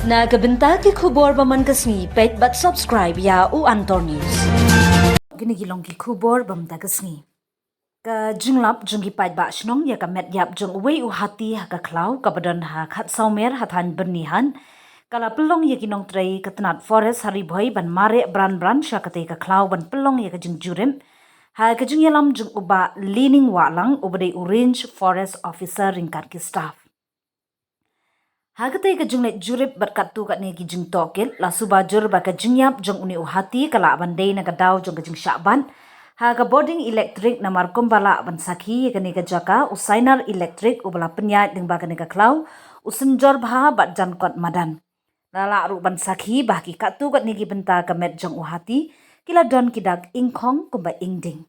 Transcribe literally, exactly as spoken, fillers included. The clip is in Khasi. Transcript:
Na ka bynta ki khubor ba man ka sngi, peit bad subscribe ïa U Antor News. Kine ki long ki khubor ba man ka sngi. Ka jinglap jong ki paidbah shnong ïa ka met ïap jong uwei u hati ha ka khlaw kaba don ha Khatsawmer ha thaiñ Byrnihan ka la pynlong ïa ki nongtrei ka tnat forest ha Ri Bhoi ban mareh bran bran sha katei ka khlaw ban pynlong ïa ka jingjurip. Ha ka jingïalam jong u Bah Lining Wahlang uba dei u Range Forest Officer ryngkat ki staff. Ha katei ka jingleit jurip bad katto katne ki jingtohkit, la suba jur ba ka jingïap jong une u hati ka lah ban dei na ka daw jong ka jingshah bat ha ka bording elektrik, namar kumba lah ban sakhi ïa kane ka jaka u Sainar Electric uba la pynïaid lyngba kane ka khlaw, u Synjorbha bad Jankot Madan. La lah ruh ban sakhi ba ha ki katto katne ki bynta ka met jong u hati ki la don ki dak ingkhong kumba ingding.